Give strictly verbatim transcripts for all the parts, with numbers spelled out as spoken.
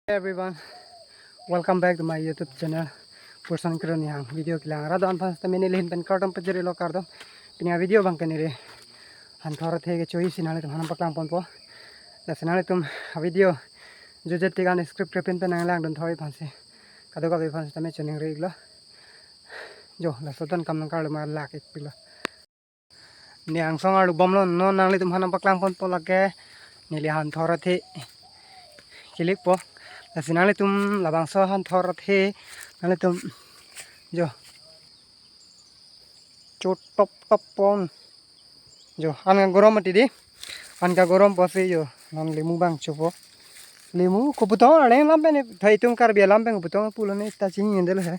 Everyone, welcome back to my YouTube channel, Purson Kro Nihang. Video kelang arat do-an aphan seta neli ahin pen kardom pajirlo, kardom. Pini a-video abang ke neli hanthor athe kechoji si nanglitum aphan nangpaklang ponpo. Lasi nanglitum a-video jutje tik an skip krepin pen nanglangdun thoi aphansi, kadokave aphan seta me choning ri iklo. Jo, laso atum kam nangkarlo ma lak ik pilo. Ne angsong arlo bomlo, non nanglitum aphan nangpaklang ponpo lake neli hanthor athe kelikpo. Lasi nanglitum labangso hanthor athe nanglitum jo chotop top pon. Jo, an kagorom mati di. An kagorom pusi jo, non limu abang chopo. Limu koputong arleng lam pen, thai itum Karbi alam pen koputong pulo ne ta chini endel he.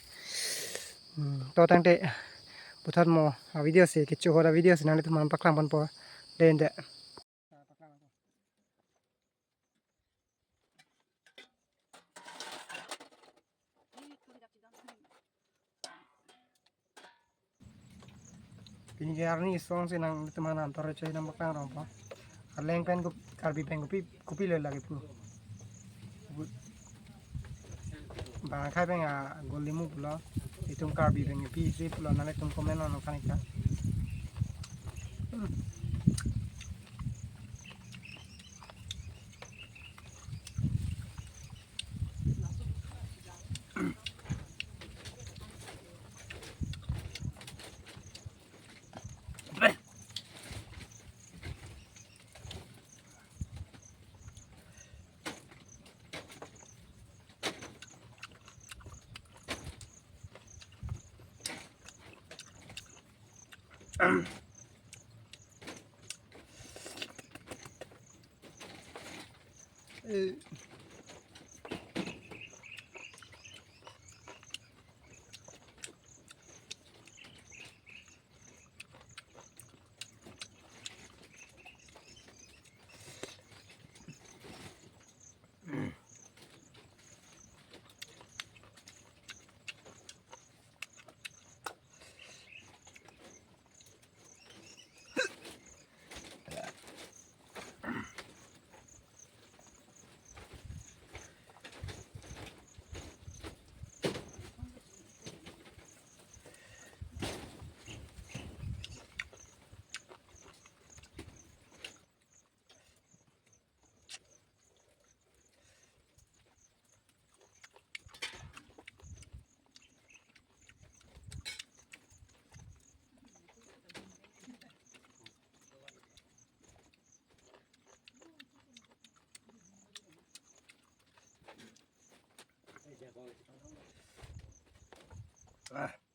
Hmm, to tangte puthot mo a-video si, kecho ahut a-video si nanglitum aphan nangpaklang ponpo. Den de. Pini ke arni isong si nanglitum aphan hanthor choji nangpaklang rongpo. Arleng pen kup-, Karbi pen kopi, kopilo lake pu. Bang akhai pen a-gol limu pulo. Itum Karbi pen kopisi pulo, nanglitum comment non nangthan ik tha. Hmm. Ah.